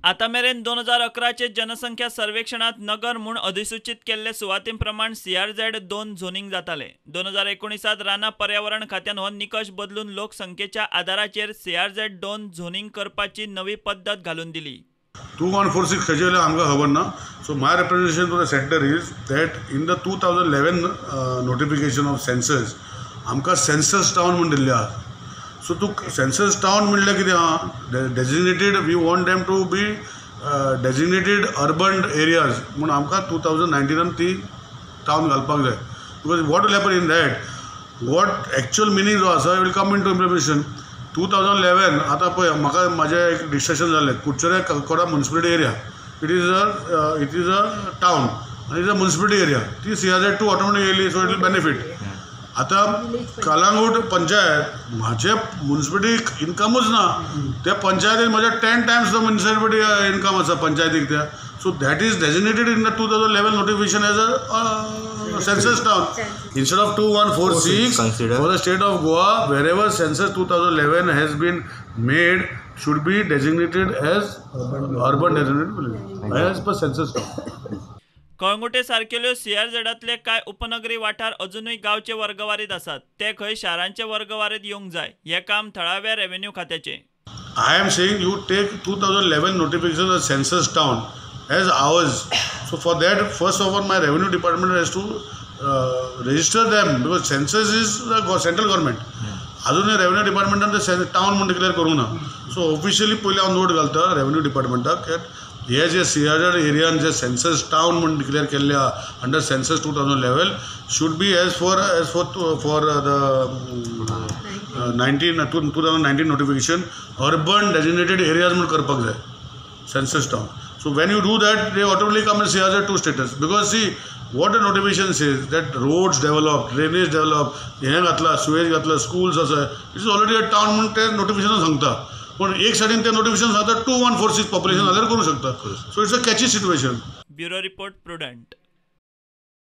आतां मेरेन 2011चे जनसंख्या सर्वेक्षणांत नगर म्हूण अधिसूचीत केल्ले सुवातीं प्रमाण सीआरझॅड 2 झोनींग जातालें. 2019 रानां पर्यावरण खात्यान हो निकश बदलून लोकसंख्येच्या आदाराचेर सीआरझॅड 2 झोनींग करपाची नवी पद्दत घालून दिली. 2146 खंयचे येयलें आमकां खबर ना. So my representation to the centre is that in the 2011 notification of census आमकां सेन्सस टावन म्हूण दिल्लें आहा. सो तूं सेन्सस टावन म्हणल्यार कितें आहा, designated, we want them to be designated urban areas म्हूण आमकां 2019 ती टावन घालपाक जाय. Because what will happen in that, what actual meaning जो आसा will come into implementation. 2011 आतां पळय म्हाका म्हाजें एक डिस्कशन जालें, Curchorem Cacora municipality area, it is a town आनी is a municipality area, ती सीआरझेड 2 ऑटोमॅटीक येयली, सो it will benefit. आतां कलांगूट पंचायत म्हाजे मुन्सिपालिटी इनकमूच ना, त्या पंचायतीन म्हज्या 10 टायम्स the municipality income आसा पंचायतीक त्या. So that is designated in the 2011 notification as a census town instead of 2146. Consider. For the state of Goa, wherever census 2011 has been made should be designated as urban designated village as per census town. Calangute सारकेल्यो सीआरझेडांतले कांय उपनगरी वाठार अजुनूय गांवचे वर्गवारीत आसात, ते खंय शारांचे वर्गवारीत येवंक जाय. हें काम थळाव्या revenue खात्याचें. I am saying you take 2011 notification of census town as ours. So for that, first of all, my revenue department has to register them because census is the central government. अजूनय revenue डिपार्टमेंटान ते town म्हूण declare करूंक ना. So officially पयलीं हांव note घालता revenue डिपार्टमेंटाक हे जे CRZ एरियान जे census town म्हूण डिक्लेअर केल्ले आहा under census 2011 should be as for the 2019 notification urban designated areas म्हूण करपाक जाय census town. So when you do that, they automatically come in CRZ 2 status. Because see, what the notification says that roads developed, drainage developed, हें घातलां, sewage घातला, schools आसा, it's already a town म्हूण ते notification सांगता. पूण एक सायडीन ते नोटिफिकेशन सांगता 2146 पॉप्युलेशन जाल्यार करूं शकता. So it's a catchy situation. Bureau report, Prudent.